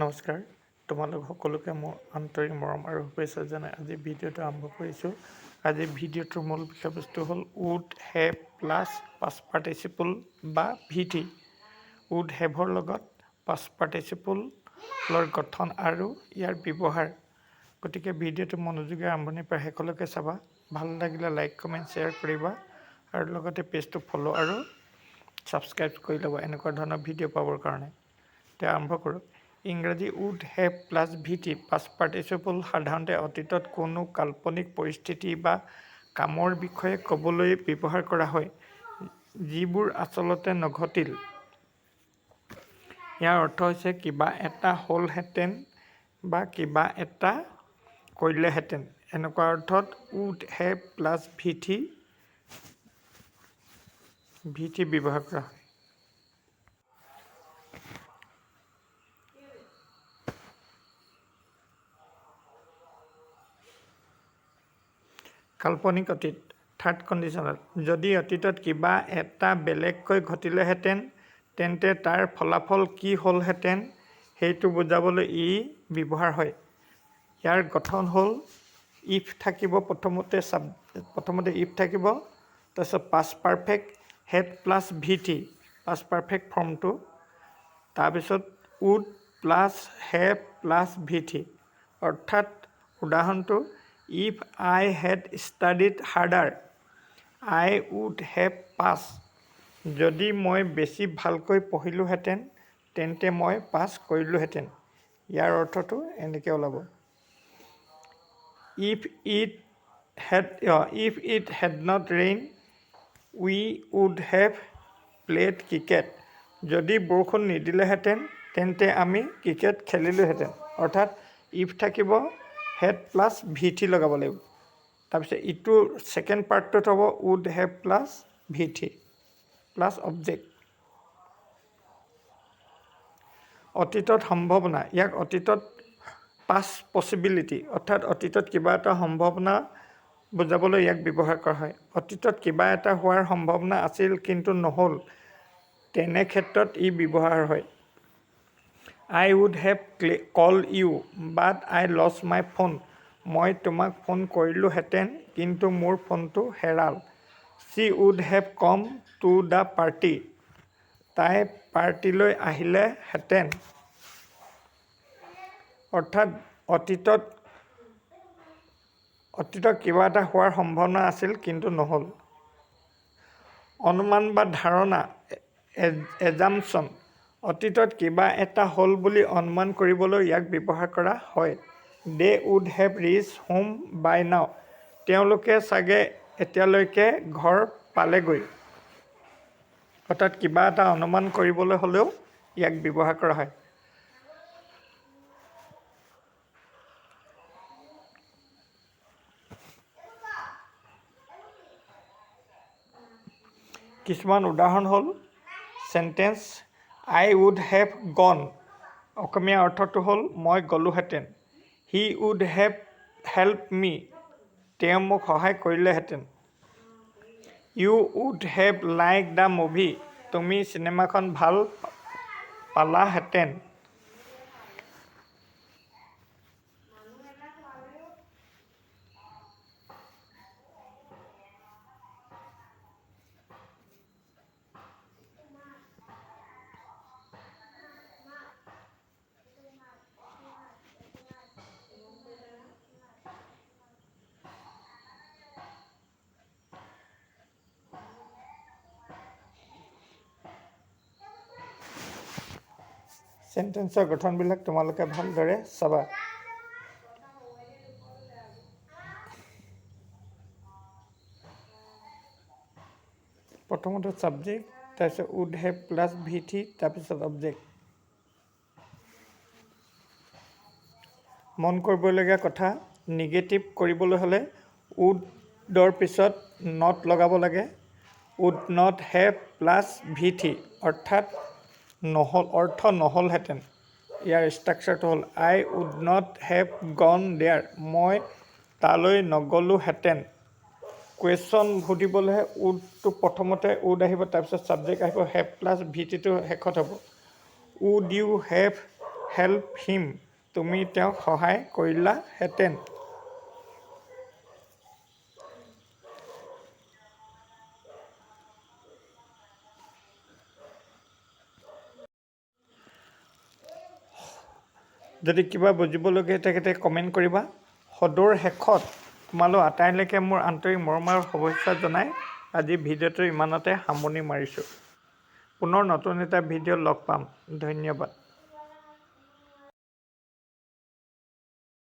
নমস্কাৰ, তোমালোক সকলোকে মোৰ আন্তৰিক মৰম আৰু শুভেচ্ছা জনাই আজি ভিডিঅ'টো আৰম্ভ কৰিছোঁ। আজি ভিডিঅ'টোৰ মূল বিষয়বস্তু হ'ল would have plus past participle বা ভি 3। উড হেভৰ লগত পাষ্ট পাৰ্টিচিপলৰ গঠন আৰু ইয়াৰ ব্যৱহাৰ। গতিকে ভিডিঅ'টো মনোযোগেৰে আৰম্ভণিৰ পৰা শেষলৈকে চাবা। ভাল লাগিলে লাইক, কমেণ্ট, শ্বেয়াৰ কৰিবা আৰু লগতে পেজটো ফ'ল' আৰু ছাবস্ক্ৰাইব কৰি ল'বা এনেকুৱা ধৰণৰ ভিডিঅ' পাবৰ কাৰণে। এতিয়া আৰম্ভ কৰোঁ। ইংৰাজী would have plus V 3 past participle সাধাৰণতে অতীতত কোনো কাল্পনিক পৰিস্থিতি বা কামৰ বিষয়ে ক'বলৈ ব্যৱহাৰ কৰা হয়, যিবোৰ আচলতে নঘটিল। ইয়াৰ অৰ্থ হৈছে কিবা এটা হ'লহেঁতেন বা কিবা এটা কৰিলেহেঁতেন। এনেকুৱা অৰ্থত would have plus V 3 ব্যৱহাৰ কৰা হয়। কাল্পনিক অতীত, থাৰ্ড কণ্ডিশ্যনত, যদি অতীতত কিবা এটা বেলেগকৈ ঘটিলেহেঁতেন, তেন্তে তাৰ ফলাফল কি হ'লহেঁতেন সেইটো বুজাবলৈ ই ব্যৱহাৰ হয়। ইয়াৰ গঠন হ'ল if থাকিব প্ৰথমতে, প্ৰথমতে if থাকিব, তাৰপিছত past perfect had plus V 3, past perfect ফৰ্মটো, তাৰপিছত would plus have plus V 3। অৰ্থাৎ উদাহৰণটো, if I had studied harder, I would have passed. যদি মই বেছি ভালকৈ পঢ়িলোঁহেঁতেন, তেন্তে মই পাছ কৰিলোঁহেঁতেন। ইয়াৰ অৰ্থটো এনেকৈ ওলাব। If it had not rained, we would have played cricket. যদি বৰষুণ নিদিলেহেঁতেন, তেন্তে আমি ক্ৰিকেট খেলিলোঁহেঁতেন। অৰ্থাৎ if থাকিব, হেড প্লাছ ভি 3 লগাব লাগিব। তাৰপিছত ইটো ছেকেণ্ড পাৰ্টটোত হ'ব would have plus V 3 plus object. অতীতত সম্ভাৱনা, ইয়াক অতীতত পাষ্ট পচিবিলিটি, অৰ্থাৎ অতীতত কিবা এটা সম্ভাৱনা বুজাবলৈ ইয়াক ব্যৱহাৰ কৰা হয়। অতীতত কিবা এটা হোৱাৰ সম্ভাৱনা আছিল কিন্তু নহ'ল, তেনে ক্ষেত্ৰত ই ব্যৱহাৰ হয়। I would have called you, but I lost my phone. মই তোমাক ফোন কৰিলোঁহেঁতেন, কিন্তু মোৰ ফোনটো হেৰাল। She would have come to the party. তাই পাৰ্টিলৈ আহিলেহেঁতেন। অৰ্থাৎ অতীতত কিবা এটা হোৱাৰ সম্ভাৱনা আছিল কিন্তু নহ'ল। অনুমান বা ধাৰণা, এজাম্পশ্যন, অতীতত কিবা এটা হ'ল বুলি অনুমান কৰিবলৈ ইয়াক ব্যৱহাৰ কৰা হয়। They would have reached home by now. তেওঁলোকে চাগে এতিয়ালৈকে ঘৰ পালেগৈ। অৰ্থাৎ কিবা এটা অনুমান কৰিবলৈ হ'লেও ইয়াক ব্যৱহাৰ কৰা হয়। কিছুমান উদাহৰণ হ'ল sentence, I would have gone, অসমীয়া অৰ্থটো হ'ল মই গ'লোহেঁতেন। He would have helped me, তেওঁ মোক সহায় কৰিলেহেঁতেন। You would have liked the movie, তুমি চিনেমাখন ভাল পালাহেঁতেন। চেণ্টেন্সৰ গঠনবিলাক তোমালোকে ভালদৰে চাবা। প্ৰথমতে ছাবজেক্ট, তাৰপিছত উড have plus V 3, তাৰপিছত অবজেক্ট। মন কৰিবলগীয়া কথা, নিগেটিভ কৰিবলৈ হ'লে উডৰ পিছত not লগাব লাগে। Would not have plus V 3, অৰ্থাৎ নহ'ল, অৰ্থ নহ'লহেঁতেন। ইয়াৰ ষ্ট্ৰাকচাৰটো হ'ল I would not have gone there, মই তালৈ নগ'লোহেঁতেন। কুৱেশ্যন সুধিবলৈহে উডটো প্ৰথমতে উড আহিব, তাৰপিছত ছাবজেক্ট আহিব, have plus V 3টো শেষত হ'ব। Would you have help him, তুমি তেওঁক সহায় কৰিলাহেঁতেন। যদি কিবা বুজিবলগীয়া থাকে কমেণ্ট কৰিবা। সদৌৰ শেষত তোমালোক আটাইলৈকে মোৰ আন্তৰিক মৰম আৰু শুভেচ্ছা জনাই আজি ভিডিঅ'টো ইমানতে সামৰণি মাৰিছোঁ। পুনৰ নতুন এটা ভিডিঅ'ত লগ পাম। ধন্যবাদ।